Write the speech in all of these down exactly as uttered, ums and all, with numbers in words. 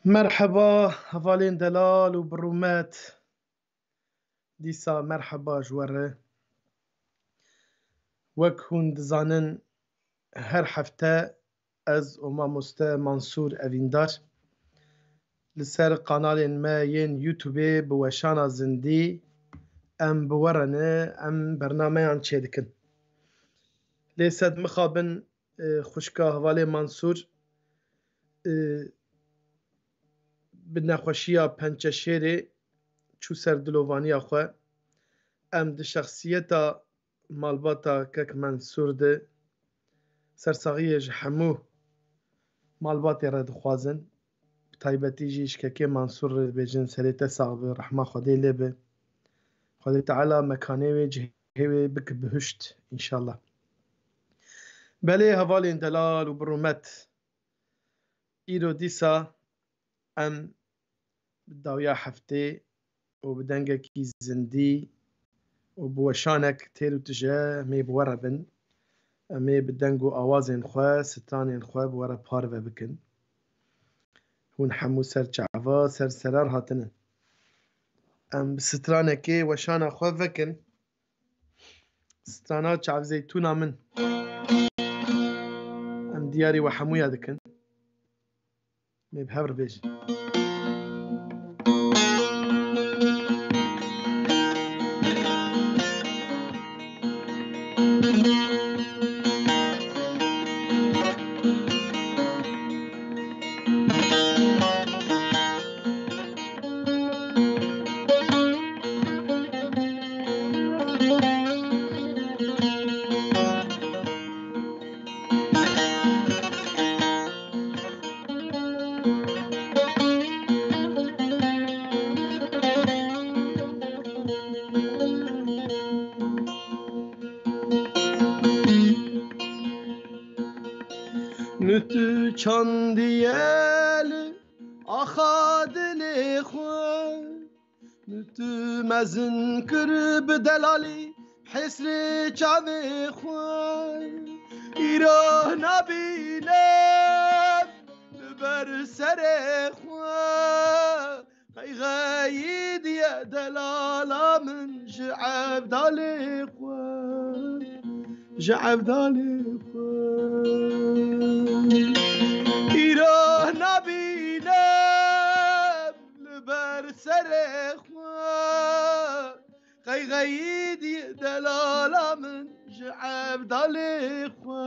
Merheba hevalên delal û bi rûmet. Dîsa merheba ji we re. Wek hûn dizanin, her hefte ez û mamoste Mansûr Evîndar li ser kanalên me yên YouTubeê bi weşana zindî em bi we re ne, em bernameyan çêdikin. Lê sed mixabin, e, xwişka hevalê Mansûr, e, bi nexweşiya pençeşêrê çû ser dilovaniya xwe. Em di şexsiyeta malbata kek Mensûr de sersaxiyê ji hemû malbatê re dixwazin. Bi taybetî jî ji kekê Mensûr re dibêjin serê te sax be, rehma Xwedê lê be. Xwedê Teala mekanê wê, cihê wê bike bihişt, înşallah. Belê hevalên delal û bi rûmet, îro dîsa em bi dawiya heftê û bi dengekî zindî û bi weşanek têr û tije em ê bi we re bin. Em ê bi deng û awazên xwe, stranên xwe bi we re parve bikin. Hûn hemû ser çava, ser serar hatine. Em bi stranekê weşana xwe vekin. Strana Çav Zeytûna Min. Em diyarî we hemûya dikin. Em ê bi hev re bêjin. Min tu çandiye li axa dilê xwe, min tu mezin kir bi delalî hesrê çavê xwe. Îro nabîne li ber serê xwe. Qeyxeyî diye delala min ji evdalê xwe, ji evdalê xwe. Îro nabîne li ber serê xwe. Qeyxeyî diye delala min ji evdalê xwe,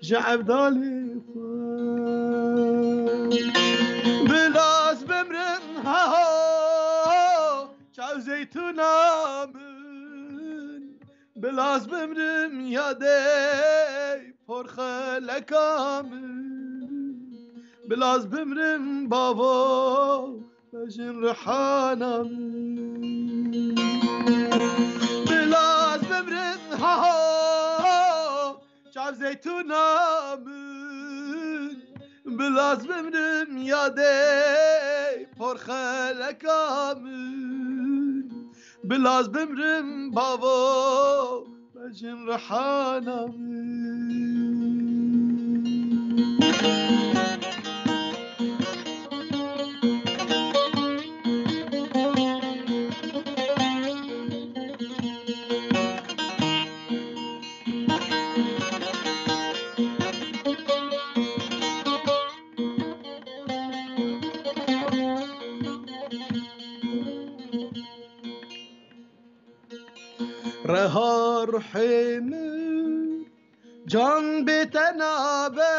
ji evdalê xwe. Bilaz bimrim ha, Çav Zeytûna Min. Bilaz bimrim yadê porxeleka min. Bilaz bimrim bavo, bejin rihana min. Bilaz bimrim ha, Çav Zeytûna Min. Bilaz bimrim yadê porxeleka min. Bilaz bimrim bavo, bejin rihana min. Reha ruhê min can bê te nabe.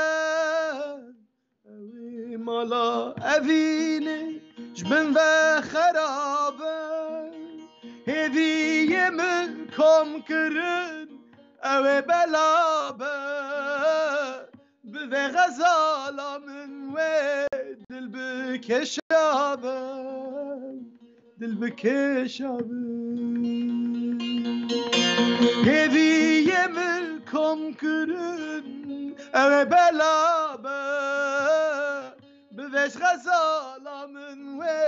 Ew ê mala evînê ji bin ve xerab e. Hêviyê min kom kirin, ew ê bela be. Bi vê xezala min wê dil bikêşabe, dil bikêşabe. Hêviyê min kom kirin, ew ê bela be. Bi vê xezala min wê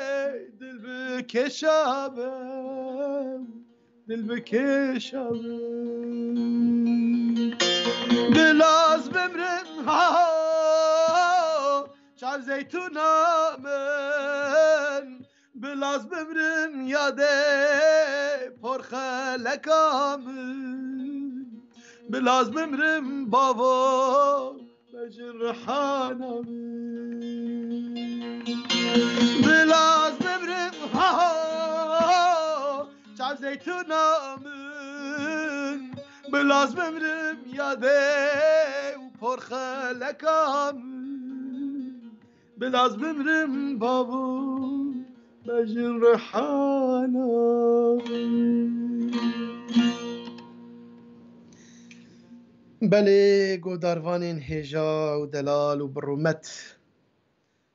dil bikêşabe, dil bikêşabe. Bilaz bimrim ha, Çav Zeytûna min, bi laz bimrim yadê porxeleka min. Bi laz bimrim bavo, bejin rihana min. Bi laz bimrim, ha, ha, ha, çav zeytûna min. Bi laz bimrim yadê û porxeleka min. Bi laz bimrim bavo, bejin rihana min. Belê, godarvanên hêja û delal û bi rûmet,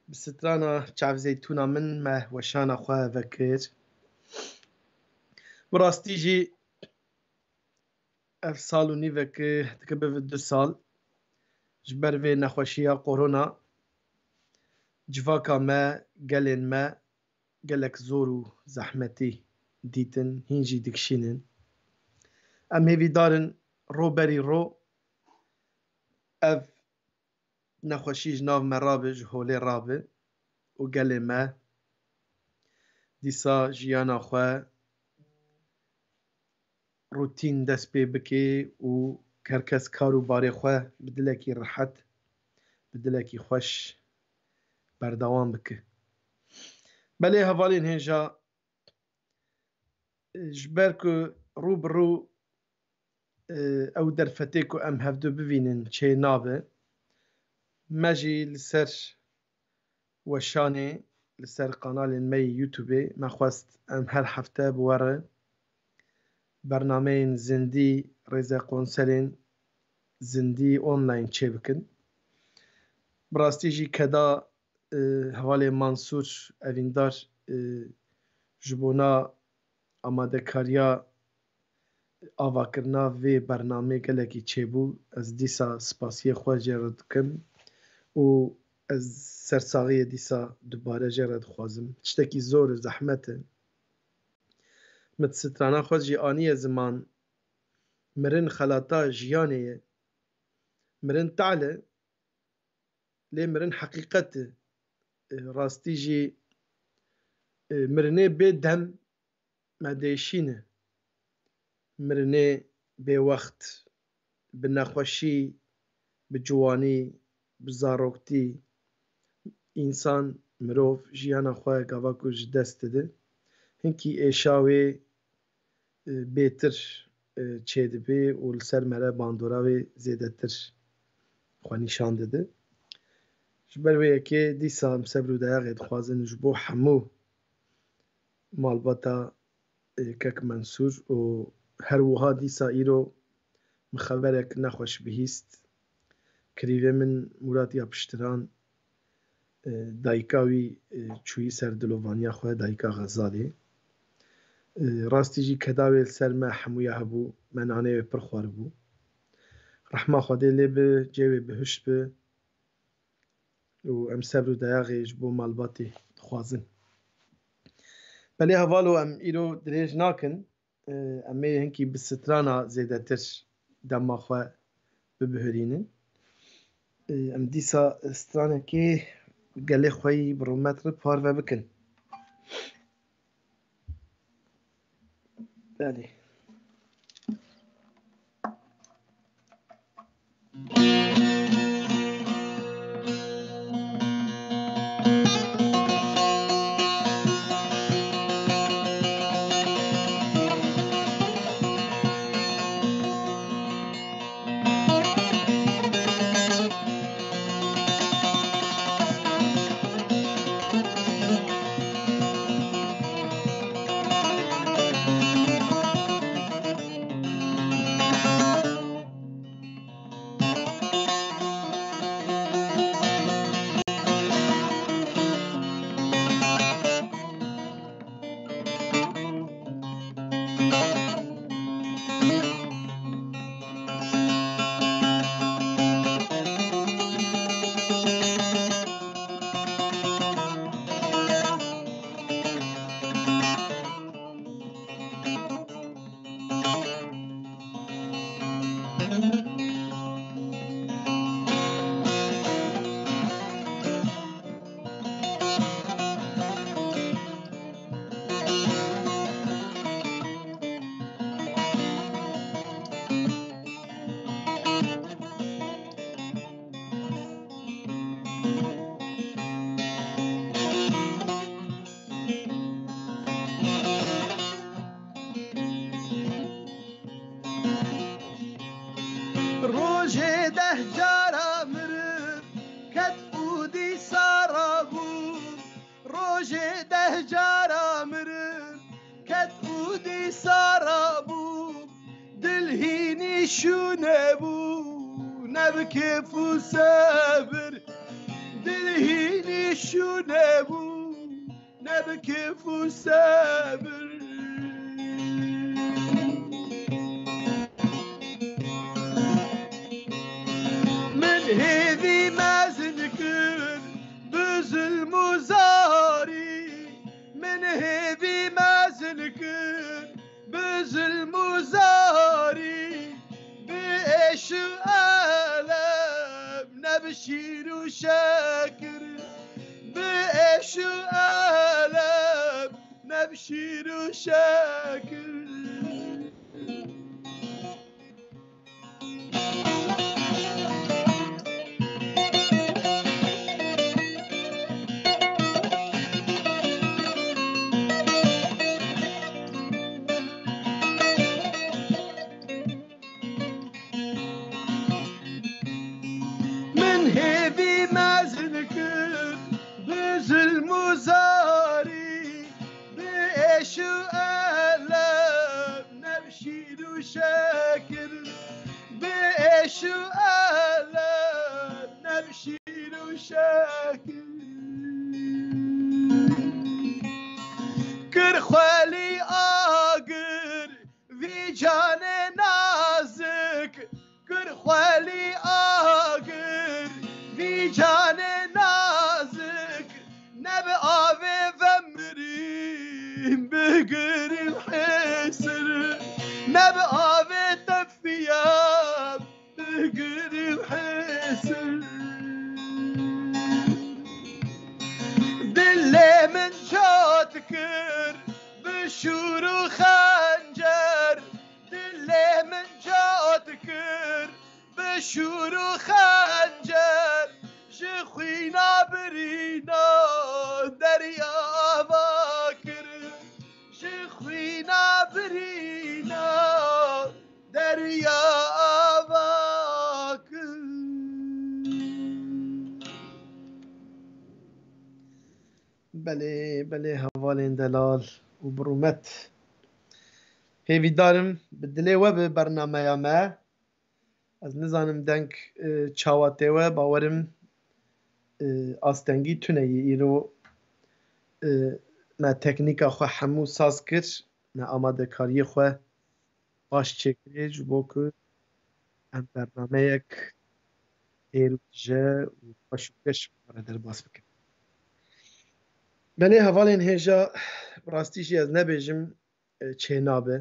bi strana Çav Zeytûna Min me weşana xwe vekir. Bi rastî jî ev sal û nîvek, e, dike bibe du sal, ji ber vê nexweşiya korona civaka me, gelên me gelek zor û zehmetî dîtin, hîn jî dikişînin. Em hêvîdar in ro berî ro ev nexweşî ji nav me rabe, ji holê rabe û gelê me dîsa jiyana xwe rûtîn dest pê bike û her kes kar û barê xwe bi dilekî rehet, bi dilekî xweş berdewam bike. Belê hevalên hêja, ji ber ku rû bi rû, e, ew derfetê ku em hevdu bivînin çê nabe, me jî li ser weşanê, li ser kanalên me yê YouTube-ê me xwest em her hefte bi we re bernameyên zindî, rêze konserên zindî online çêbikin. Bi rastî jî keda, e, hevalê Mansûr Evîndar, e, ji bona amadekariya avakirina vê bernamê gelekî çêbû. Ez dîsa spasiyê xwe jê re dikim û ez sersaxiyê dîsa dubare jê re dixwazim. Tiştekî zor û zehmet e. Min strana xwe jî aniye ziman, mirin xelata jiyanê ye. Mirin tal e, lê mirin heqîqet e. E, rastî jî, e, mirinê bê dem me diêşîne. Mirinê bêwext, bi nexweşî, bi ciwanî, bi zaroktî, însan, mirov jiyana xwe gava ku ji dest dide, hinkî êşa wê, e, bêtir, e, çêdibe û li ser me re bandora wê zêdetir xwe nîşan dide. Ji ber wê yekê dîsa em sebr û dayaxê dixwazin ji bo hemû malbata, e, kek Mensûr û her wiha dîsa îro min xeberek nexweş bihîst. Kirîvê min Murat Yapıştıran, e, dayika wî, e, çûyî ser dilovaniya xwe, dayika Xezalê. E, rastî jî keda wê li ser me hemûya hebû, me nanê wê pir xwaribû. Rehma Xwedê lê bi, cê wê bihişt bi û em sebr û dayaxê ji bo malbatê dixwazin. Belê hevalo, em îro dirêj nakin. E, em ê hinkî bi strana zêdetir dema xwe bibihurînin. E, em dîsa stranekê gelê xwe yî bi rûmet re parve bikin. Belê. cara mirim, ket û dîsa rabû, dil hînî şûne bû, ne bi kêf û sebir. Dil hînî şûne bû, ne bi kêf û sebir. Min hêvî mezin kir bi zulm û zarî, min hêvî mezin kir bi zulm û zarî, bi êş û elem, ne bi şîr û şekir, bi êş û elem, ne bi şîr û şekir. Min hêvî mezin kir bi zulm û zarî, bi êş û elem, ne bi şîr û şekir, bi êş û elem, ne bi şîr û şekir. Kir xwelî agir vî canê nazik, kir xwelî agir vî canê nazik, ne bi avê vemirî bigirî hêsir, ne bi avê tefiya bigirî hêsir. Dilê min cot kir bi şûr û xencer, dilê min cot kir bi şûr û xencer, ji xwîna birîna derya ava kir, ji xwîna birîna derya ava kir. Belê, belê, hevalên delal û bi rûmet. Hêvîdarim bi dilê we bi bernameya me. Ez nizanim deng, e, çawa tê we, bawerim, e, astengî tune yî îro, e, me teknîka xwe hemû saz kir, me amadekariyê xwe baş çêkirê ji bo ku em bernameyek hêr û tije û xweş û geş bi we re derbas bikin. Belê hevalên hêja, bi rastî jî ez nebêjim, e, çênabe.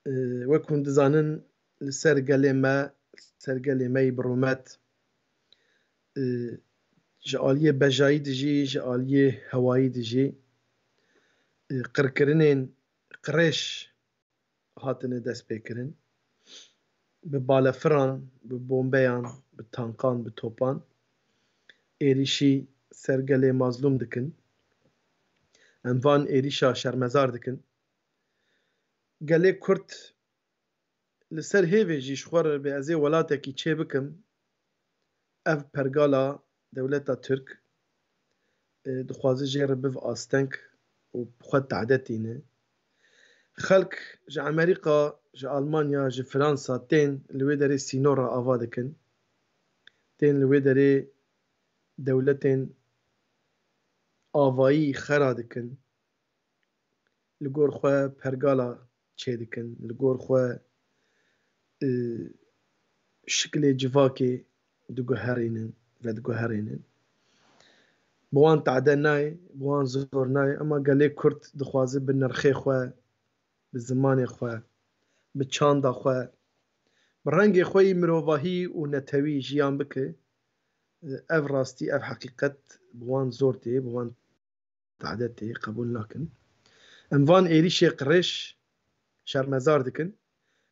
E, wek hûn dizanin, li ser gelê me, li ser gelê me yî bi rûmet, e, ji aliyê bejayî dijî, ji aliyê hewayî dijî, e, qirkirinên qirêj hatine destpêkirin. Bi balefiran, bi bombeyan, bi tankan, bi topan êrîşî ser gelê mazlûm dikin. Em van êrîşa şermezar dikin. Gelê Kurd li ser hêvê jî ji xwe re bê ez ê welatekî çê bikim, ev pergala dewleta Tirk, e, dixwaze jê re bive asteng û bi xwe tehdê tîne. Xelk ji Amerîka, ji Almanya, ji Fransa tên li wê derê sînora ava dikin. Tên li wê derê dewletên avayî xera dikin. Li gor xwe pergala çêdikin, li gor xwe, e, şikilê civakê diguherînin, vediguherînin. Bi wan tehdê nayê, bi wan zor nayê, ema gelê Kurd dixwaze bi nirxê xwe, bi zimanê xwe, bi çanda xwe, bi rengê xwe yî mirovahî û netewî jiyan bike. Ev rastî, ev heqîqet bi wan zor tê, bi wan tehdê tê, qebûl nakin. Em van êrîşê qirêj şermezar dikin.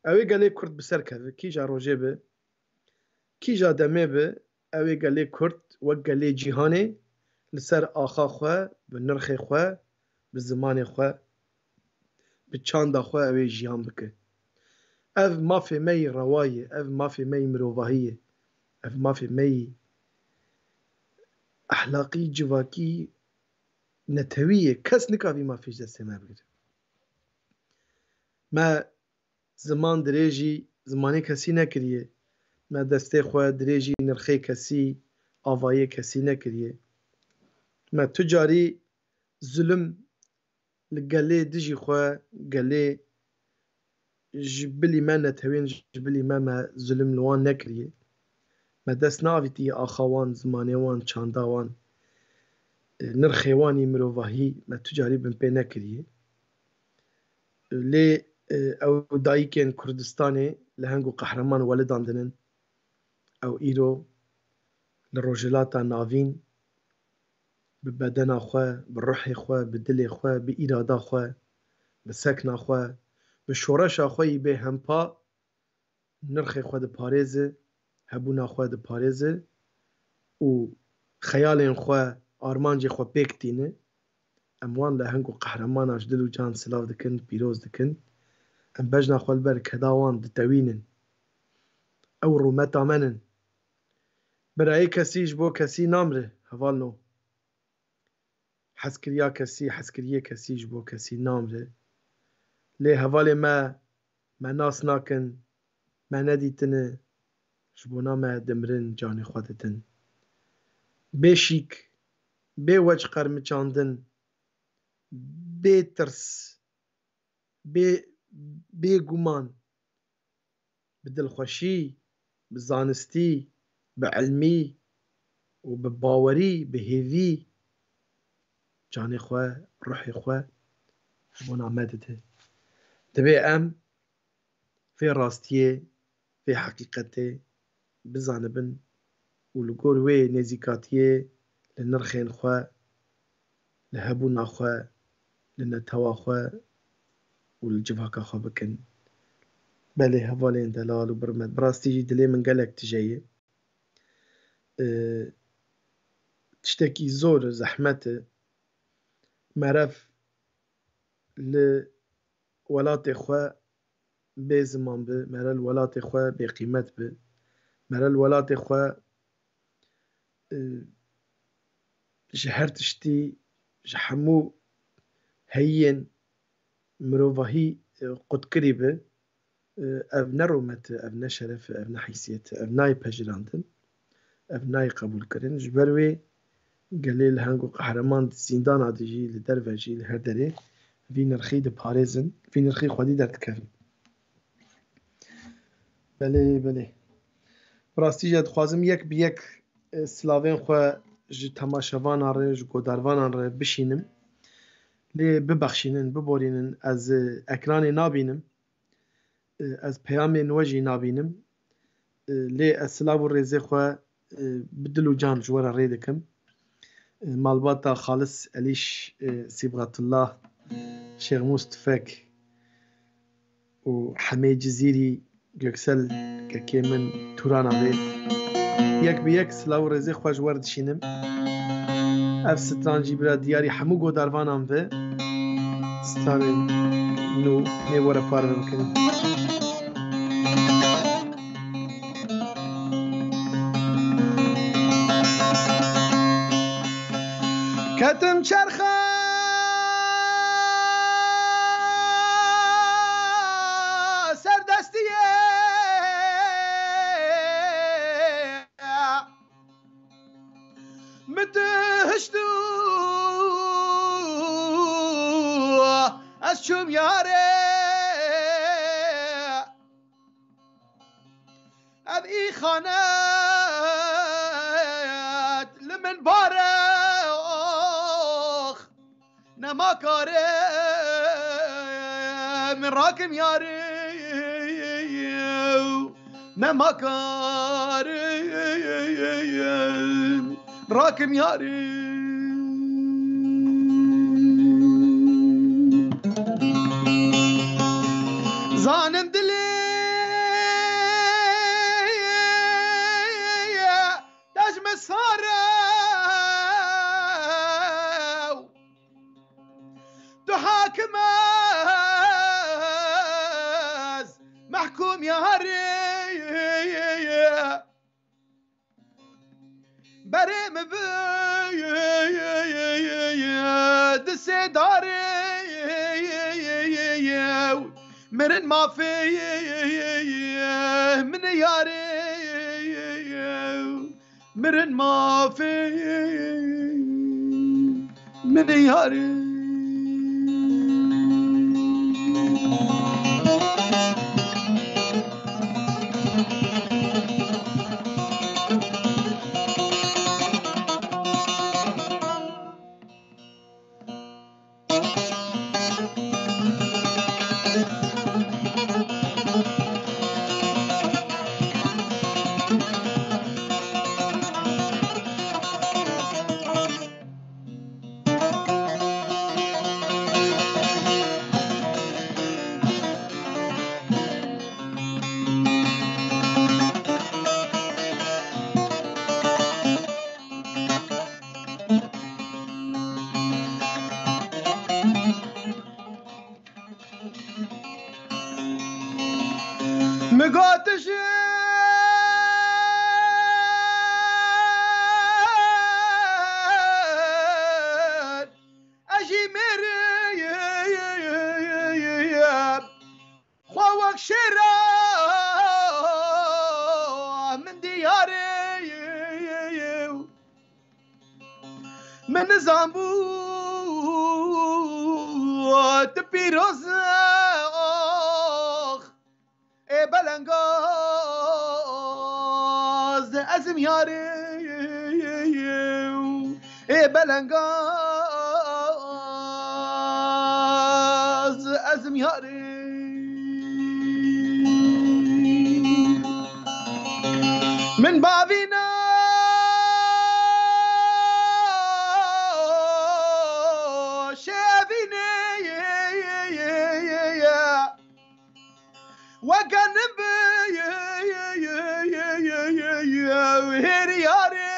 Ew ê gelê Kurd bi ser keve, kîja rojê be, kîja demê be, ew ê gelê Kurd wek gelê cîhanê li ser axa xwe, bi nirxê xwe, bi zimanê xwe, bi çanda xwe ew ê jiyan bike. Ev mafê me yî rewa ye, ev mafê me yî mirovahî ye, ev mafê me yî ehlaqî, civakî, netewî ye. Kes nikavî mafê ji destê me bigire. Me ziman dirêjî zimanê kesî nekiriye. Me destê xwe dirêjî nirxê kesî, avayê kesî nekiriye. Me tu carî zulm li gelê dijî xwe, gelê ji bilî me netewên ji bilî me, me zulm li wan nekiriye. Me dest neavîtiye axa wan, zimanê wan, çanda wan, e, nirxê wan î mirovahî me tu carî binpê nekiriye. Lê, e, ew dayikên Kurdistanê li heng û qehreman welidandin in. Ew îro li Rojhilata Navîn bi bedena xwe, bi ruhê xwe, bi dilê xwe, bi îrada xwe, bi sekna xwe, bi şoreşa xwe yî bê hempa nirxê xwe diparêze, hebûna xwe diparêze û xeyalên xwe, armancê xwe pêk tîne. Em wan li heng û qehreman a ji dil û can silav dikin, pîroz dikin. Em bejna xwe li ber keda wan ditewînin. Ew rûmeta me nin. Birayê kesî ji bo kesî namre, hevalno. Hezkiriya kesî, hezkiriyê kesî ji bo kesî namre. Lê hevalê me, me nas nakin, me nedîtine, ji bona me dimirin, canê xwe didin. Bê şîk, bê weç qermiçandin, bê tirs, bê, bê guman, bi dilxweşî, bi zanistî, bi ilmî û bi bawerî, bi hêvî canê xwe, ruhê xwe ji bona me dide. Divê em vê rastiyê, vê heqîqetê bizanibin û li gor wê nêzîkatiyê li nirxên xwe, li hebûna xwe, li netewa xwe û li civaka xwe bikin. Belê hevalên delal û birmet, bi rastî jî dilê min gelek tije ye. E, tiştekî zor e, zehmet e. Meriv li welatê xwe bê ziman bi, mere li welatê xwe bê qîmet bi, mere li welatê xwe, e, ji her tiştî, ji hemû heyiyên mirovahî, e, qutkirî bi. E, ev ne rûmet e, ev ne şeref e, ev ne heysiyet e, ev nayê pejirandin, ev nayê qebûlkirin. Ji ber wê gelê li heng û qehreman di zîndana de jî, li derve jî, li her derê vî nirxî diparêzin, vî nirxî xwedî derdikevin. Belê, belê. Bi rastî jî dixwazim yek bi yek, e, silavên xwe ji temaşevanan re, ji godarvanan re bişînim. Lê bibexşînin, biborînin, ez, e, ekranê nabînim. E, ez peyamên we jî nabînim. E, lê ez silav û rêzê xwe, e, bi dil û can ji we re rê dikim. E, malbata Xalis Elîş, e, Sîbxetullah, Şêxmûs Tufek û Hemê Cizîrî, Göksel kekê min, Tûrana vê. Yek bi yek silav û rêzê xwe ji we re dişînim. Ev stran jî bira diyarî hemû godarvanan ve. Stranên nû nê we re parve bikin. Ketim çerxa serdestiyê. Min tu hişt û ez çûm yarê. Ev î xanet li min bare, ox. Nema kare min rakim yarê. Nema kare rakim yarê. Zanim dilê dejme sare. Tu hakim ez, mehkûm yarê. Berê min bi Mirin mafê min yarê, mirin mafê min yarê. Mi got ji ez jî mêr xwe wek şêra min diyarê. Min nizanbû tu pîroz e, ox. Ê belengaz ez im yarê, ê belengaz ez im yarê. Min bavîna şevînê, weke nin bi hêriyarê.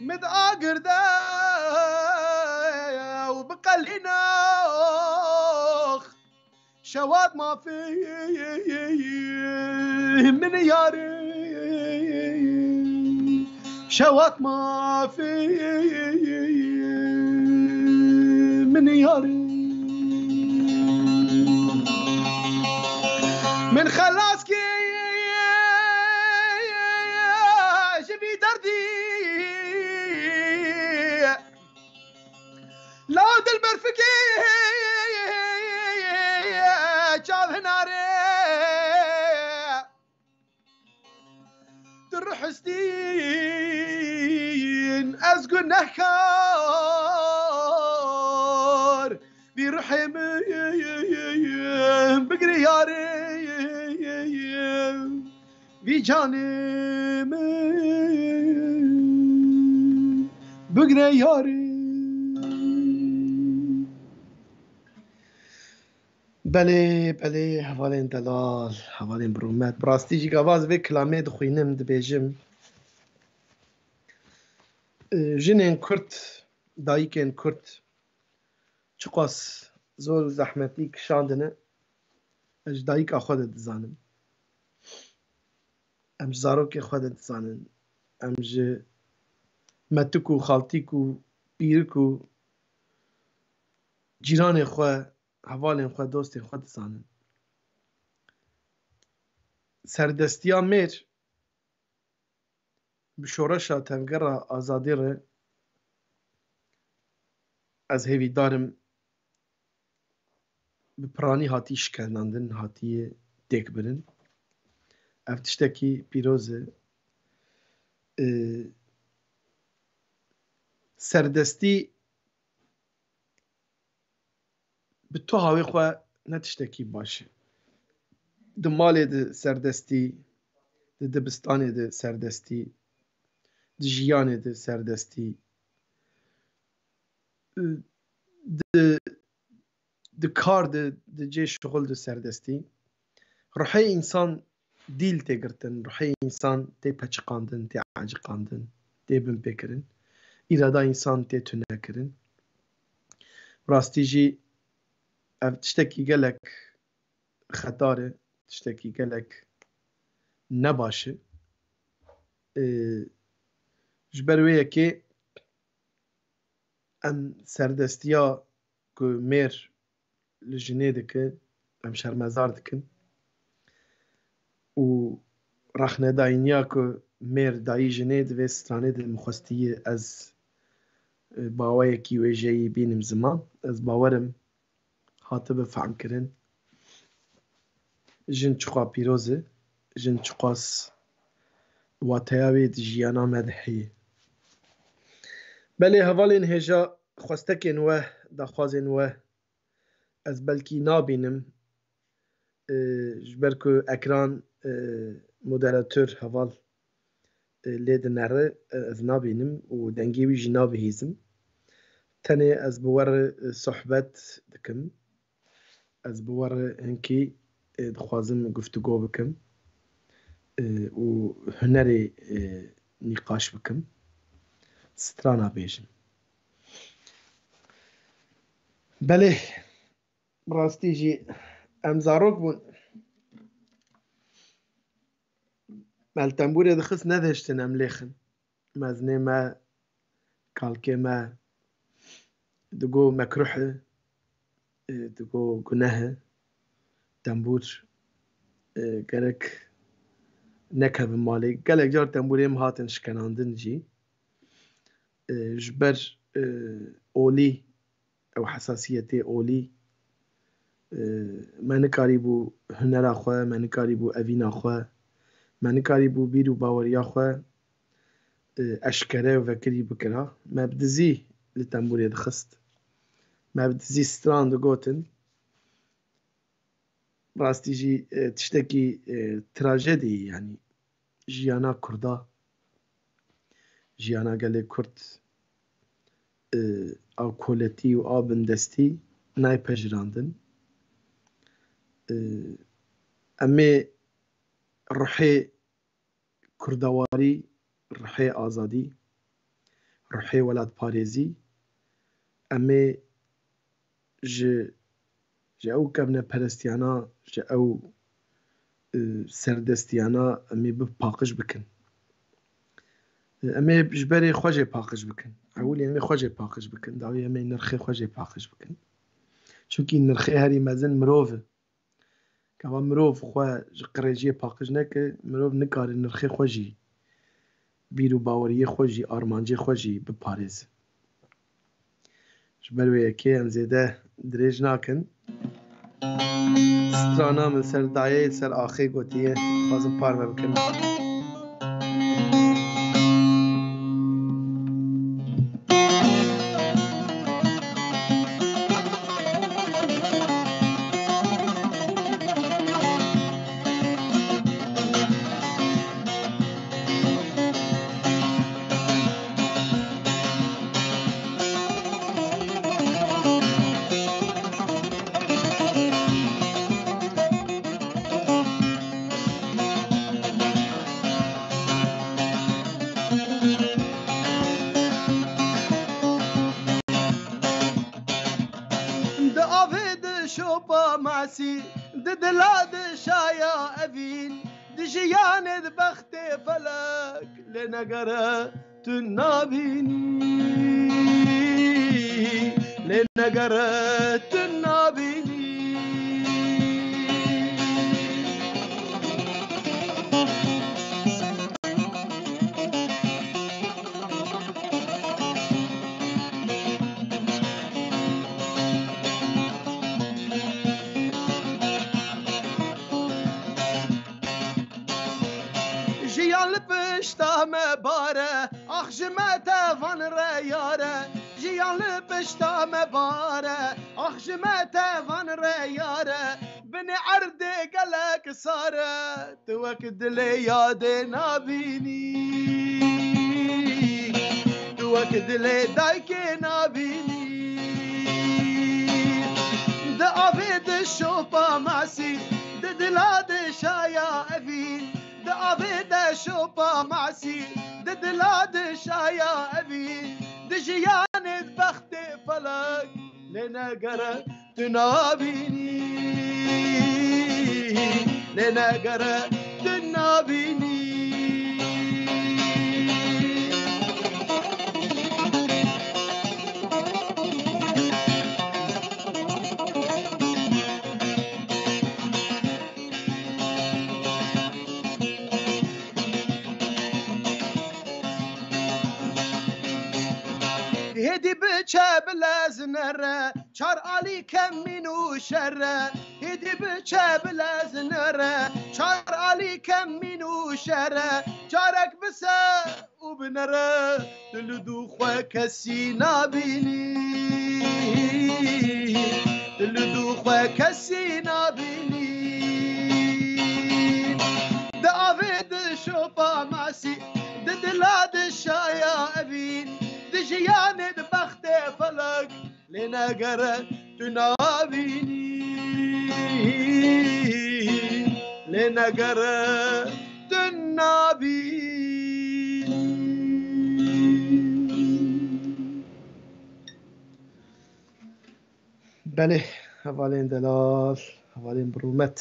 Min agirde û biqelîne, ox. Şewat mafê min yarê, şewat mafê min yarê. Min xelas kir ji vî derdî. Law dilber fikê çav hinarê. Tu rihistîn ez gunehkar. Vî ruhê min bigire yarê. Vî canê min bigre yarê. Belê, belê, hevalên delal, hevalên bi rûmet. Bi rastî jî gava ez vê kilamê dixwînim, dibêjim, e, jinên Kurd, dayikên Kurd, çiqas zor û zehmetî kişandine, ez ji dayika xwe de dizanim. Em ji zarokê xwe de dizanin. Em ji metik û xaltîk û pîrik û cîranê xwe, hevalên xwe, dostên xwe dizanin. Serdestiya mêr bi şoreşa tevgera azadî re ez hêvîdar im bi piranî hatî şikendandin, hatiye têkbirin. Ev tiştekî pîroz e. Ee, serdestî bi toha wê xwe ne tiştekî baş e. Di malê de serdestî, di dibistanê de serdestî, di jiyanê de serdestî, di, di kar de, di cê şixul de serdestî. Ruhê însan dîl tê girtin, ruhê însan tê peçiqandin, tê eciqandin, tê binpêkirin. Îrada însan tê tunekirin. Rastî jî ev tiştekî gelek xetar e, tiştekî gelek nebaş e. Ee, ji ber wê yekê em serdestiya ku mêr li jinê dike, em şermezar dikin. Û rexnedayîniya ku mêr dayî jinê di vê stranê de min xwestiye ez, e, baweyekî wêjeyî bînim ziman. Ez bawerim hatibe fehmkirin. Jin çiqas pîroz e, jin çiqas wateya wê di jiyana me de heye. Belê hevalên hêja xwestekên we, daxwazên we ez belkî nabînim, e, ji ber ku ekran, e, moderator heval, e, lê dinere, e, ez nabînim û dengê wî jî nabihîzim. Tenê ez bi we re, e, sohbet dikim. Ez bi we re hinkî, e, dixwazim guftûgo bikim, e, û hunerê, e, nîqaş bikim. Strana bêjim. Belê, bi rastî jî em zarok bûn. Me li tembûrê dixist, nedihiştin em lêxin. Mezinê me, kalkê me digo mekruh e, e, digo guneh e, tembûr, e, gerek nekeve malê. Gelek car tembûrê me hatin şikenandin jî. E, ji ber, e, olî, ew hesasiyetê olî, e, me nikarîbû hunera xwe, me nikarîbû evîna xwe, me nikarîbû bîr û baweriya xwe, e, eşkere û vekirî bikira. Me bi dizî li tembûrê dixist. Me bi dizî stran digotin. Rastî jî, e, tiştekî, e, trajedî, yanî jiyana Kurda, jiyana gelê Kurd, e, a koletî û a bindestî nayê pejirandin. E, em ê ruhê kurdawarî, ruhê azadî, ruhê welatparêzî, em ê ji, ji ew kevneperestiyana, ji ew, e, serdestiyana em ê bi paqij bikin. E, em ê ji berê xwe jê paqij bikin. Ewilî em ê xwe jê paqij bikin. Dawî em ê nirxê xwe jê paqij bikin. Çunkî nirxê herî mezin mirov e. Gava mirov xwe ji qirêjiyê paqij neke, mirov nikare nirxê xwe jî, bîr û baweriyê xwe jî, armancê xwe jî biparêze. Ji ber wê yekê em zêde dirêj nakin. Strana min ser dayê, ser axê gotiye, dixwazim parve bikim. Di avê di şopa masî, di dila di şaya evîn, di jiyanê di bextê felek, lê negere tu nabînî, lê negere tu nabînî. Jiyan li pişta me bare, ax ji me tevan re yare. Jiyan li pişta me bare, ax ji me tevan re yare. Binê erdê gelek sare, tu wek dilê yadê nabînî, tu wek dilê dayikê nabînî. Di avê di şopa masî, di dila di şaya evîn. Di avê de şopa masî, di dila di şaya evîn, di jiyanê di bextê felek, lê negere tu nabînî, lê negere tu nabînî. Hêdî biçe bilez nere, çar alî kemîn û şere. Hêdî biçe bilez nere, çar alî kemîn û şere. Carek bise û binere, tu li dû xwe kesî nabînî. Tu li dû xwe kesî nabînî. Di avê di şopa masî, di dila di şaya evîn, di jiyanê di bextê felek, lê negere tu nabînî, lê negere tu nabînî. Belê, hevalên delal, hevalên bi rûmet.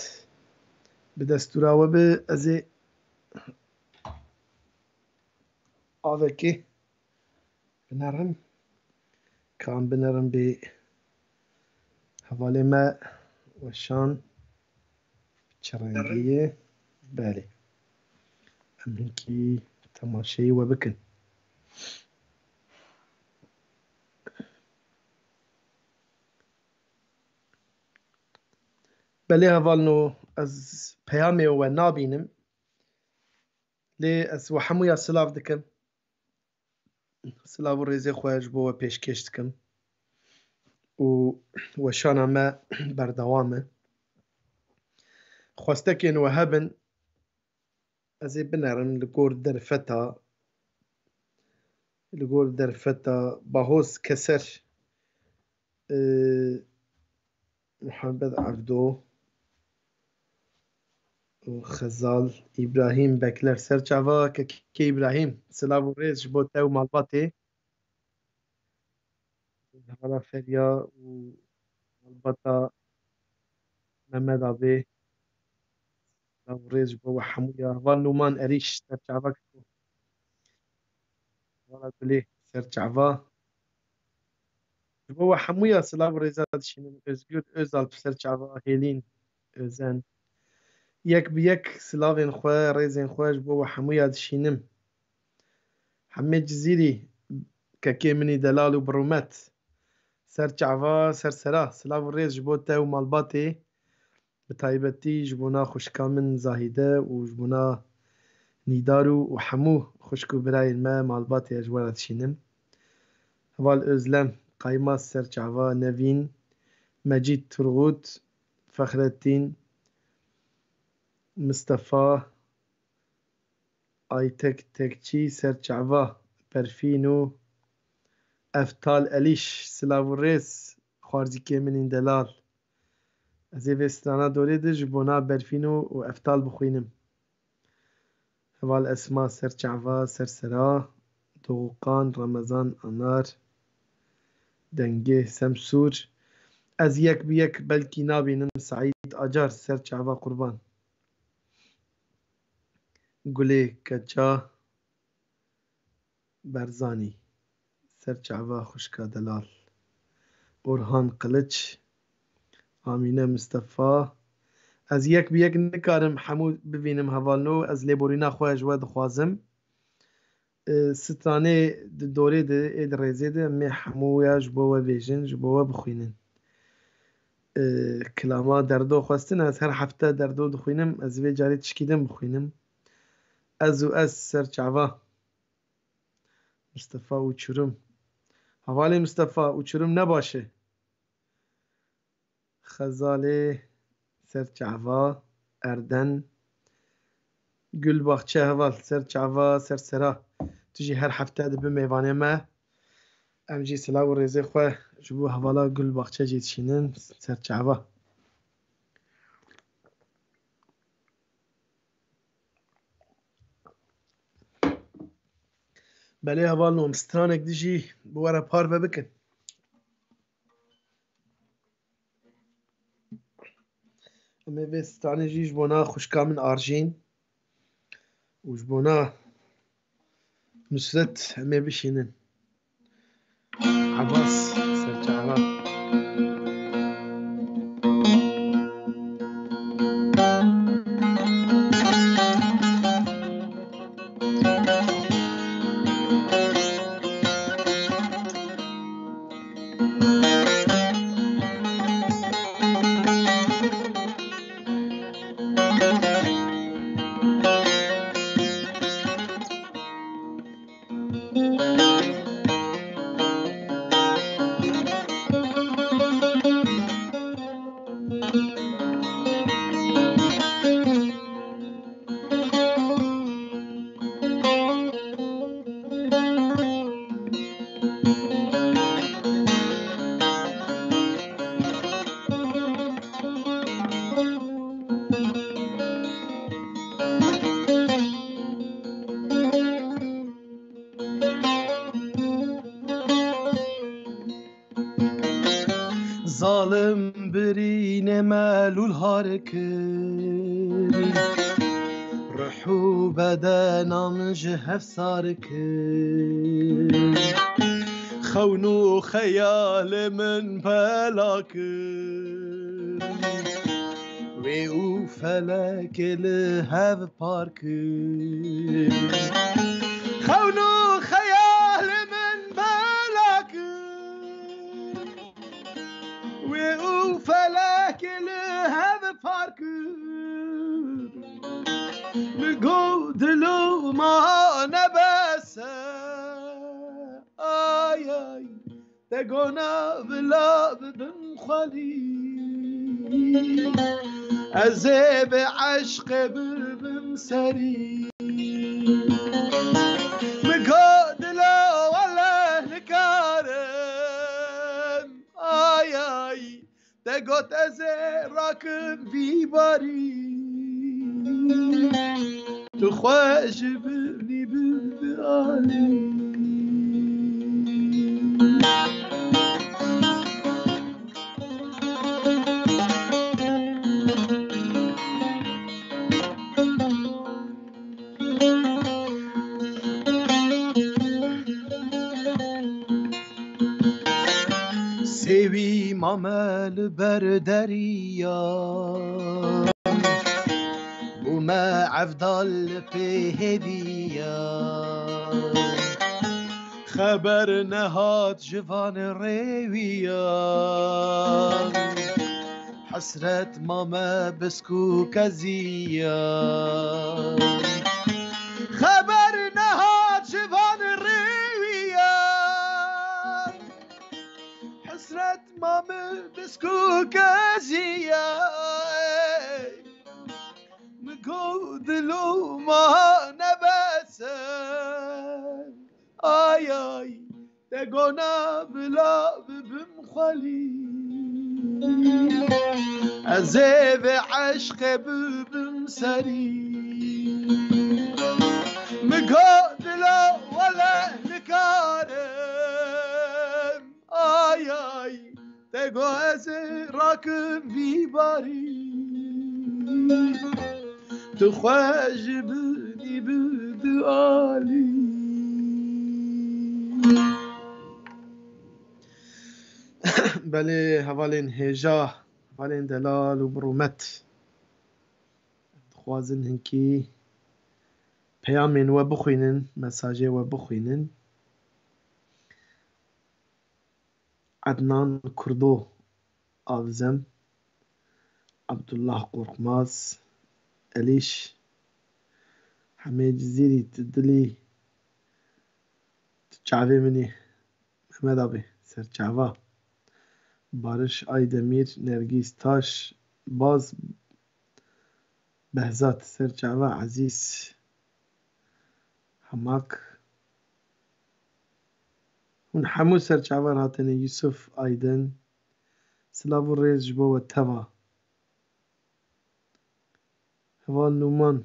Bi destûra we bi, ez ê avekê binerim. Ka em binerim bê hevalê me Weşan, bi çi rengî ye? Belê. Em hinkî temaşeyî we bikin. Belê hevalno, ez peyamê we nabînim. Lê ez we hemûya silav dikim. Silav û rêzê xwe ji bo we pêşkêş dikim. Û weşana me berdewam e. Xwestekên we hebin, ez ê binerim li gor derfeta, li gor derfeta Bahoz Keser, e, Muhammed Evdo û Xezal Îbrahîm Bekler. Ser çava kekê Îbrahîm, silav û rêz ji bo te û malbatê. Hevala Feriya û malbata Mehmet Abê. Silav û rêz ji bo we hemûya. Heval Nûman Erîş, ser çava keko. Hevala Gulê, ser çava. Ji bo we hemûya silav û rêza dişînim. Özgür Özalp, ser çava. Hêlîn Özen. Yek bi yek silavên xwe, rêzên xwe ji bo we hemûya dişînim. Hemê Cizîrî, kekê min î delal û bi rûmet. Ser çava, ser sera, silav û rêz ji bo te û malbatê. Bi taybetî ji bona xwişka min Zahîde û ji bona Nîdar û, û hemû xwişk û birayên me, malbatê, ez ji we re dişînim. Heval Özlem, Qayma, ser çava. Nevîn, Mecîd, Turgut, Fexrettin, Mistefa, Aytek Tekçî, ser çava. Berfîn û Eftal Elîş, silav û rêz, xwarzîkê min în delal. Ez ê vê strana dorê de ji bona Berfîno û Eftal bixwînim. Heval Esma, ser çava, ser sera. Doğukan, Ramazan, Anar, Dengê, Semsûr. Ez yek bi yek belkî nabînim. Saîd Acar, ser çava, qurban. Gulê Keça, Berzanî, ser çava, xwişka delal. Orhan Qiliç, Amîne Mistefa. Ez yek bi yek nikarim hemû bivînim hevalno, ez lêborîna xwe ji we dixwazim. E, stranê di dorê de, ê di rêzê de, em ê hemûya ji bo we bêjin, ji bo we bixwînin. E, kilama Derdo xwestin, ez her hefte Derdo dixwînim, ez vê carê tişkî din bixwînim. Ez û ez, ser çava. Mistefa Uçurum. Hevalê Mistefa, Uçurum ne baş e. Xezalê, ser çava. Erden. Gulbaxçe, heval, ser çava, ser sera. Tu jî her hefte dibi mêvanê me. Em jî silav û rêzê xwe ji bo hevala Gulbaxçe jî dişînin, ser çava. Belê hevalno, em stranek dijî bi we re parve bikin. Em ê vê stranê jî ji bona xwişka min Arjîn û ji bona Nusret em ê bişînin. Ebas, ser çava. Zalim birînê melûl har kir, ruh û bedena min ji hev sar kir. Xewn û xeyalê min bela kir, wê û felekê li hev par kir. Xewn û xeyalê min bela kir, wê û felekê li hev par kir. Min got dilo ma nebese, ay ay. Te gona bila bibim xwelî, ez ê bi eşqê bibim serî. Min got dilo wele nikarim, ay ay. Te got ez ê rakim vî barî, tu xwe ji binî bialî. Sêwî mame li ber deriya, bûme evdal li pê hêviya. Xeber nehat ji van rêwiyan, hesret mame bisk û keziyan. Xeber nehat ji van rêwiyan, hesret mame bisk û keziyan. Min got dilo ma nebese, ay ay. Te gona bila bibim xwelî, ez ê vê eşqê bibim serî. Min got dilo wele nikarim, ay ay. Te got ez ê rakim vî barî, tu xwe ji binî bialî. Belê hevalên hêja, hevalên delal û bi rûmet, dixwazin hinkî peyamên we bixwînin, mesajê we bixwînin. Ednan Kurdo, Avzem, Abdullah Korkmaz, Eliş, Hemê Cizîrî, tu dilî, tu çavê min î, Mehmet abi, serçava, Barış Aydemir, Nergîs Taş, Baz, Behzat, serçava, Ezîz, Hamak, hûn hemû serçavan hatine. Yusuf Aydin, silav û rêz ji bo we teva. Heval Nûman,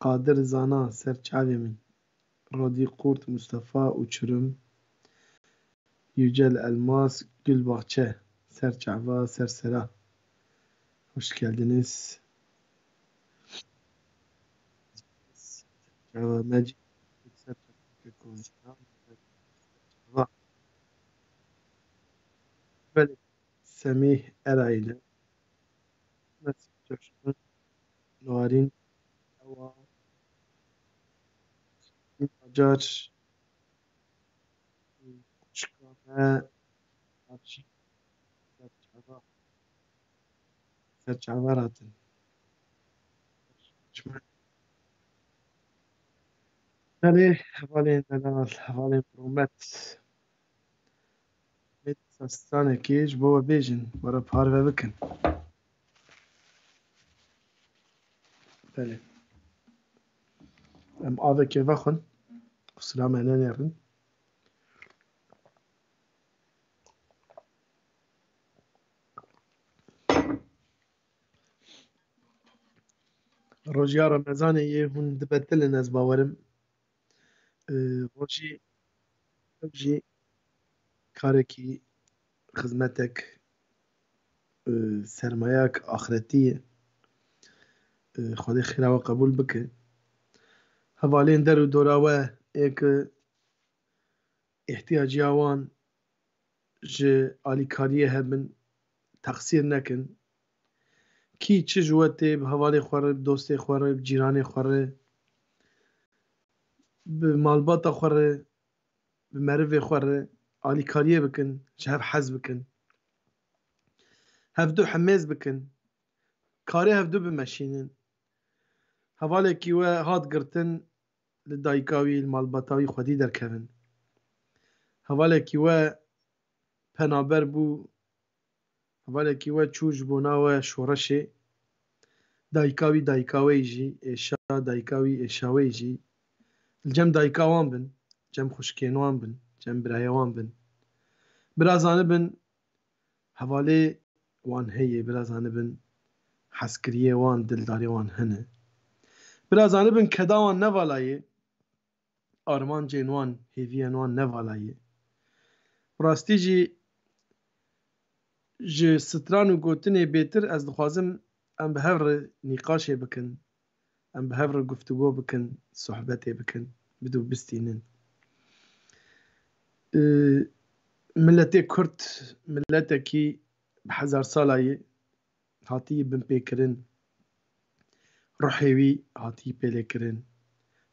Qadir Zana, serçavê min. Rodî Qurt, Mustafa Uçurum, Yücel Elmas, Gülbahçe, serçava, sersera. Hoş geldiniz. Serçava, Mecid, serçava, serçava. Belê, Semîh Erayli, Mesut Coşkun, Nuharin Ewa, Acar, Kuşkane, Serçava, Serçava hatin. Belê, hevalên delal, hevalên bi rûmet. Em ê dîsa stranekê ji bo we bêjin, we re parve bikin. Belê. Em avekê vexwin, qusira me nenêrin. Rojiya Remezanê yê hûn dibetilin, ez bawerim. Ee, rojî ev jî karekî, xizmetek, ee, sermayek axretî ye. Ee, Xwedê xêra we qebûl bike. Hevalên der û dora we ê ki îhtiyaciya wan ji alîkariyê hebin, texsîr nekin. Kî çi ji we tê, bi hevalê xwe re, bi dostê xwe re, bi cîranê xwe re, bi malbata xwe re, bi merivê xwe re alîkariyê bikin, ji hev hez bikin. Hevdu hemêz bikin. Karê hevdu bimeşînin. Hevalekî we hat girtin, li dayika wî, li malbata wî xwedî derkevin. Hevalekî we penaber bû, hevalekî we çû ji bona we şoreşê. Dayika wî dayika we yî jî, êşa dayika wî êşa we yî jî. Li cem dayika wan bin, cem xwişkên wan bin, cem birayê wan bin. Bira zanibin, hevalê wan heye, bira zanibin hezkiriyê wan, dildarê wan hene. Bira zanibin keda wan ne vala ye, armancên wan, hêviyên wan ne vala ye. Rastî jî ji stran û gotinê bêtir ez dixwazim em bi hev re nîqaşê bikin. Em bi hev re guftûgo bikin, sohbetê bikin, bidû bistînin. Ee, Miletê Kurd, miletekî bi hezar sala ye, hatî binpêkirin, ruhê wî hatî pêlêkirin,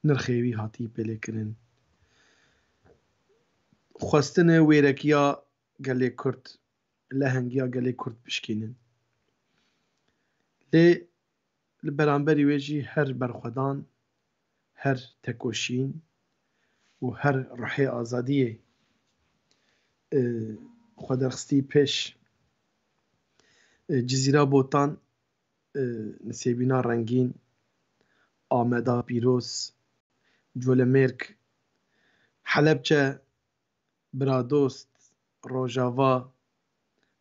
nirxê wî hatî pêlêkirin. Xwestine wêrekiya gelê Kurd, lehengiya gelê Kurd bişkînin. Lê li beramberî wê jî her berxwedan, her tekoşîn û her ruhê azadiyê, e, xwe derxistî pêş. E, Cizîra Botan, e, Nisêbîna Rengîn, Ameda Pîroz, Colemêrg, Helebçe, Biradost, Rojava,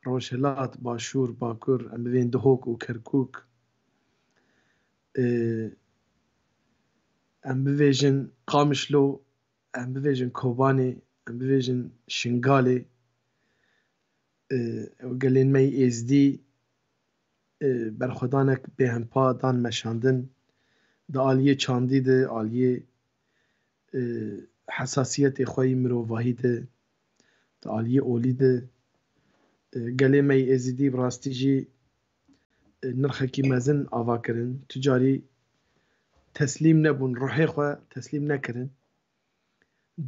Rojhilat, Başûr, Bakur, em bivên Duhok û Kerkûk. Ee, em bivêjin Qamişlo, em bivêjin Kobanê, em bivêjin Şingalê. Ee, ew gelên me yê Êzdî, e, berxwedanek bêhempa dan meşandin. Di aliyê çandî de, aliyê, e, hesasiyetê xwe yî mirovahî de, di aliyê olî de, e, gelê me yê Êzidî bi rastî jî, e, nirxekî mezin ava kirin. Tu carî teslîm nebûn, ruhê xwe teslîm nekirin.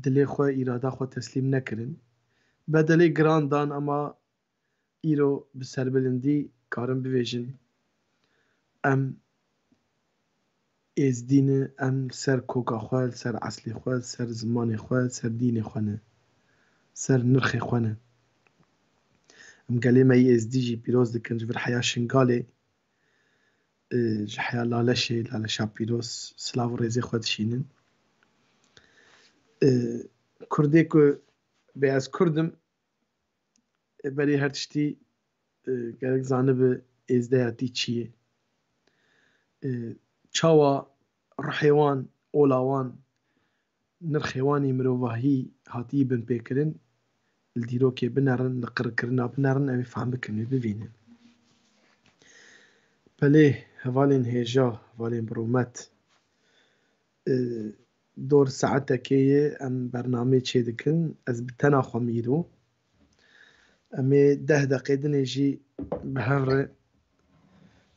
Dilê xwe, îrada xwe teslîm nekirin. Bedelê giran dan, ema îro bi serbilindî karin bivêjin, em êzdî ne, em li ser koka xwe, li ser eslê xwe, li ser zimanê xwe, li ser dînê xwe ne, ser nirxê xwe ne. Em gelê me yê êzdî jî pîroz dikin, ji vir heya Şingalê, e, ji heya Laleşê, Laleşa pîroz, silav û rêzê xwe dişînin. E, Kurdê ku bê ez Kurd im, e, berê her tiştî, e, gerek zanibe êzdeyatî çi ye. E, çawa ruhê wan, ola wan, nirxê wan î mirovahî hatî binpêkirin, li dîrokê binerin, li qirkirina binerin, ew ê fehm bikin, wê bivînin. Belê, hevalên hêja, hevalên bi rûmet, e, dor saetekê ye em bernameyê çêdikin. Ez bi tena xwe mîro. Em ê deh deqê dinê jî bi hev re,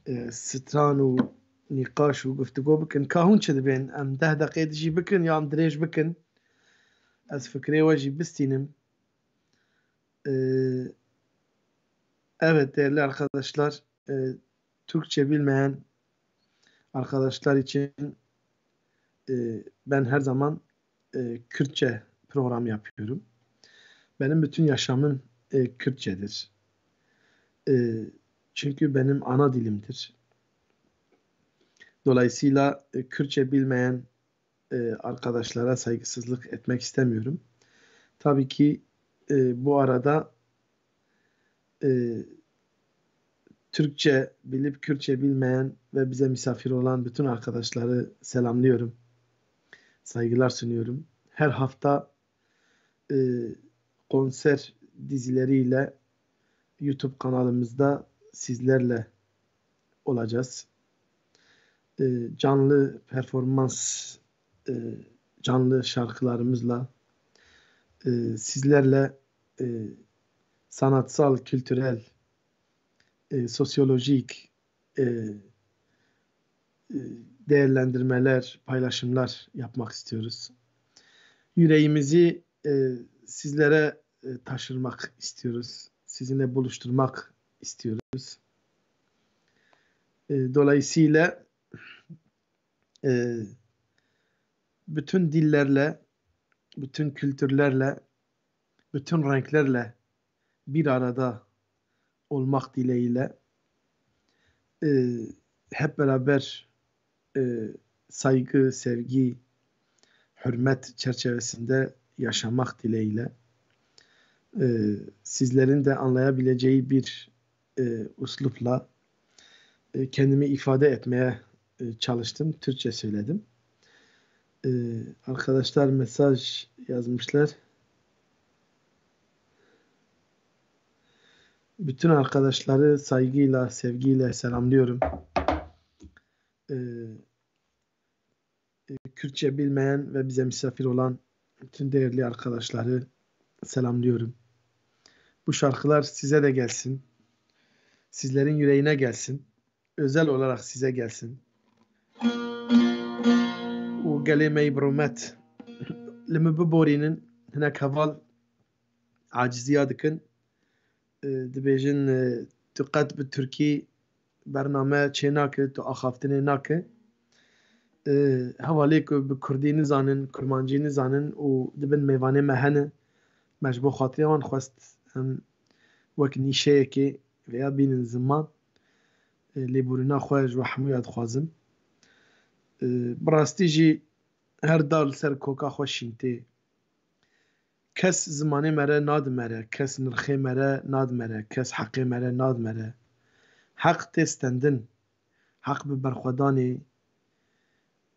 e, stran û nîqaş û guftûgo bikin. Ka hûn çi dibên? Em deh deqê di jî bikin ya em dirêj bikin? Ez fikrê we jî bistînim. E, evet, değerli arkadaşlar, e, Türkçe bilmeyen arkadaşlar için, e, ben her zaman e, Kürtçe program yapıyorum. Benim bütün yaşamım, e, Kürtçedir. E, çünkü benim ana dilimdir. Dolayısıyla, e, Kürtçe bilmeyen, e, arkadaşlara saygısızlık etmek istemiyorum. Tabii ki, e, bu arada, e, Türkçe bilip Kürtçe bilmeyen ve bize misafir olan bütün arkadaşları selamlıyorum. Saygılar sunuyorum. Her hafta, e, konser dizileriyle YouTube kanalımızda sizlerle olacağız. E, canlı performans, e, canlı şarkılarımızla, e, sizlerle, e, sanatsal, kültürel, e, sosyolojik, e, e, değerlendirmeler, paylaşımlar yapmak istiyoruz. Yüreğimizi, e, sizlere, e, taşırmak istiyoruz. Sizinle buluşturmak istiyoruz. E, dolayısıyla, e, bütün dillerle, bütün kültürlerle, bütün renklerle bir arada olmak dileğiyle, e, hep beraber, e, saygı, sevgi, hürmet çerçevesinde yaşamak dileğiyle, e, sizlerin de anlayabileceği bir, e, üslupla, e, kendimi ifade etmeye, e, çalıştım. Türkçe söyledim. E, arkadaşlar mesaj yazmışlar. Bütün arkadaşları saygıyla, sevgiyle selamlıyorum. E, e, Kürtçe bilmeyen ve bize misafir olan bütün değerli arkadaşları selamlıyorum. Bu şarkılar size de gelsin. Sizlerin yüreğine gelsin. Özel olarak size gelsin. Û gelê me yî bi rûmet li min biborînin, hinek heval aciziya dikin. E, dibêjin, e, tu qet bi tirkî bername çê nake, tu axaftinê nake. E, hevalê ku bi kurdî nizanin, kurmancî nizanin û di bin mêvanê me hene, me ji bo xatirê wan xwest em wek nîşeyekê vêya bînin ziman. E, lêborîna xwe ji we hemûya dixwazim. E, bi rastî jî her dar li ser koka xwe şîn tê. Kes zimanê me re nadimere, kes nirxê me re nadimere, kes heqê me re nadimere. Heq tê stendin. Heq bi berxwedanê,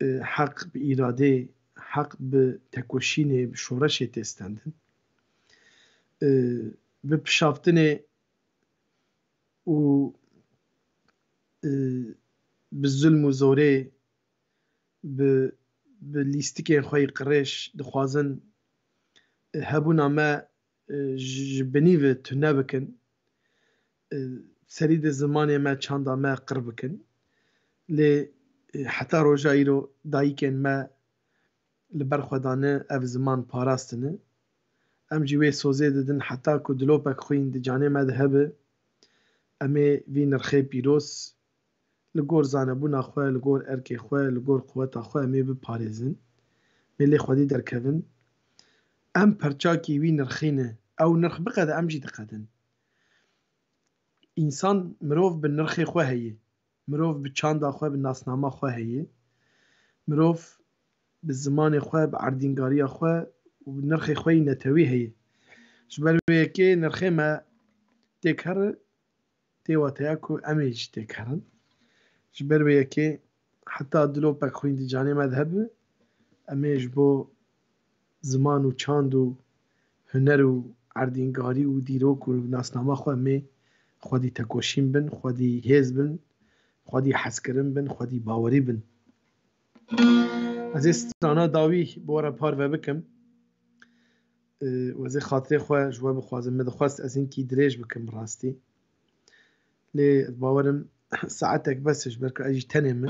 e, heq bi îradê, heq bi tekoşînê, bi şoreşê tê stendin. E, bi pişaftinê û, e, bi zulm û zorê, bi, bi lîstikên xwe yê qirêj dixwazin, e, hebûna me, e, ji, ji binî ve tune bikin. E, serî de zimanê me, çanda me qir bikin. Lê, e, heta roja îro dayikên me li ber xwe dane, ev ziman parastine. Em jî wê sozê didin heta ku dilopek xwîn di canê me de hebe, em ê vî nirxê pîroz li gor zanebûna xwe, li gor erkê xwe, li gor quweta xwe em ê biparêzin. Em ê lê xwedî derkevin. Em perçakî wî nirxî ne. Ew nirx biqede, em jî diqedin. Însan, mirov bi nirxê xwe heye. Mirov bi çanda xwe, bi nasnama xwe heye. Mirov bi zimanê xwe, bi erdîngariya xwe û bi nirxê xwe yî netewî heye. Ji ber wê yekê nirxê me têk here, tê wateya ku em ê jî têk herin. Ji ber wê yekê heta dilopek xwîn di canê me de hebe, em ê ji bo ziman û çand û huner û erdîngarî û dîrok û nasnama xwe em ê xwedî tekoşîn bin, xwedî hêz bin, xwedî hezkirin bin, xwedî bawerî bin. Ez ê strana dawî bi we re parve bikim. Û ez ê xatirê xwe ji we bixwazim. Min dixwest ez hinkî dirêj bikim bi rastî. Lê ez bawerim saetek bes e, ji ber ku ez jî tenê me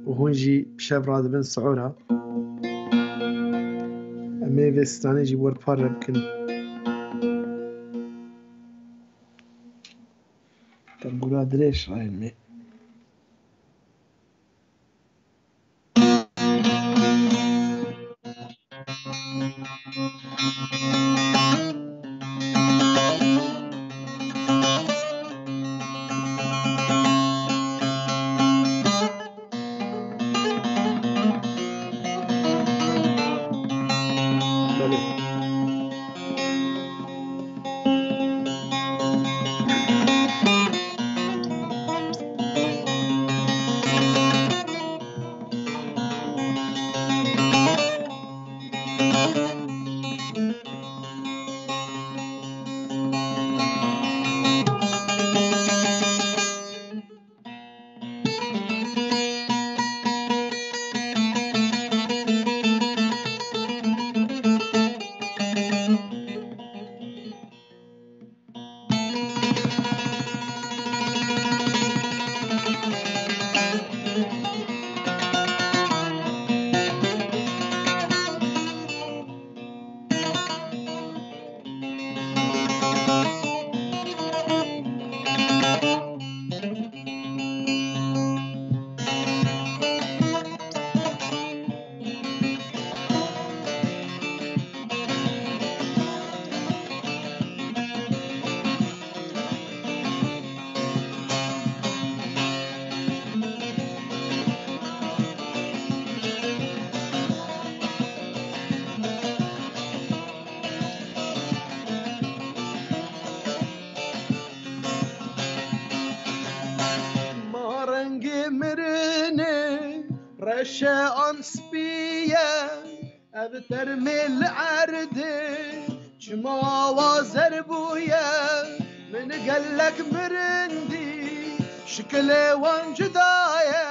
û hûn jî bi şev radibin sihora. Em ê vê stranê jî bi we re parve bikin. Tembûra dirêj rayên me. Ma rengê mirinê reşe an spî ye, ev termê li erdê çima wa zer bûye? Min gelek mirin dî, şikilê wan cuda ye,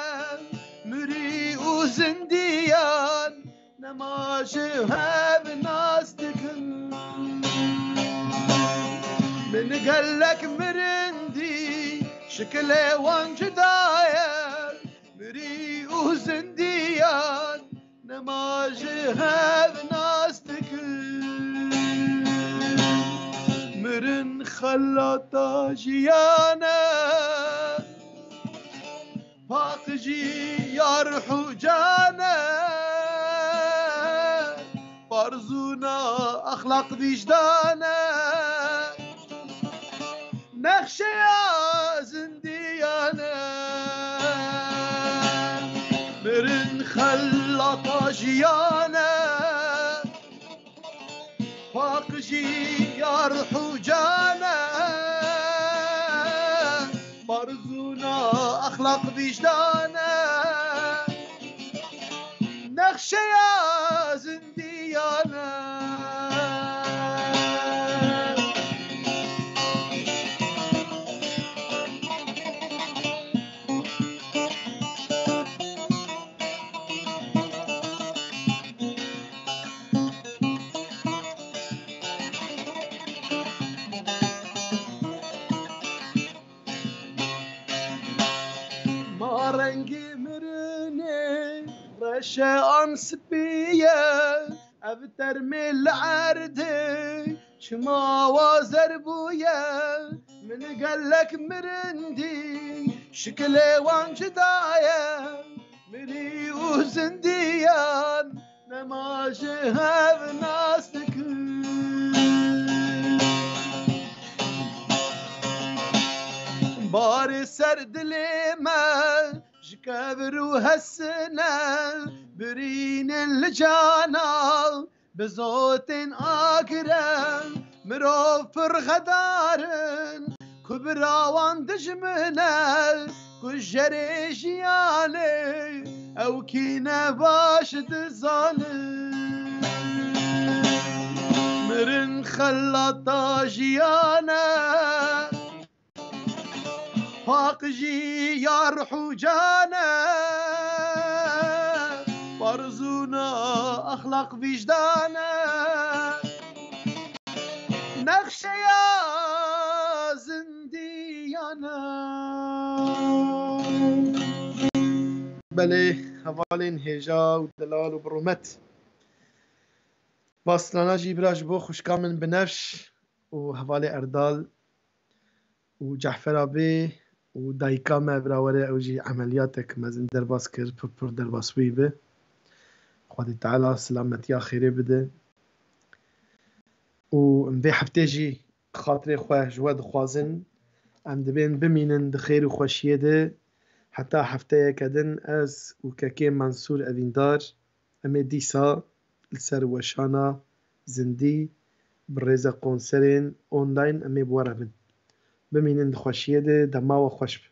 mirî û zindiyan nema ji hev nas dikin. Min gelek mirin dî, şikilê wan cuda ye, mirî û zindiyan nema ji hev nas dikin. Mirin xelata jiyan e, paqijî ya ruh û can e, farzûna exlaq, vîjdan e, nexşeya zindiyan e. Mirin xelata jiyan e, paqijî ya ruh û can e, farzûna exlaq, vîjdan e, nexşeya zindiyan e. Ma rengê mirinê reşe an spî ye, ev termê li erdê çima wa zer bûye? Min gelek mirin dî, şikilê wan cuda ye, mirî û zindiyan nema ji hev nas dikin. Barê ser dilê me ji kevir û hesine, birînin li cana, bi zotên agire. Mirov pir xedar in, ku bira wan dijmin e, ku jerê jiyanê ew kî ne baş dizanin. Mirin xelata jiyan e, paqijî ya ruh û can e, farzûna exlaq, vîjdan e, nexşeya zindiyan e. Belê, hevalên hêja û delal û bi rûmet. Va strana jî bira ji bo xwişka min Binefş û hevalê Erdal û Cehfera bê û dayika me bira were, ew jî emeliyatek mezin derbas kir, pir pir derbas wî bi. Xwedê Teala silametiya xêrê bide. Û em vê heftê jî xatirê xwe ji we dixwazin. Em dibên bimînin di xêr û xweşiyê de. Heta hefteyeke din ez û kekê Mansûr Evîndar, em ê dîsa li ser weşana zindî bi rêze konserên online em ê bi we re bin. Bimînin di xweşiyê de, dema we xweş be.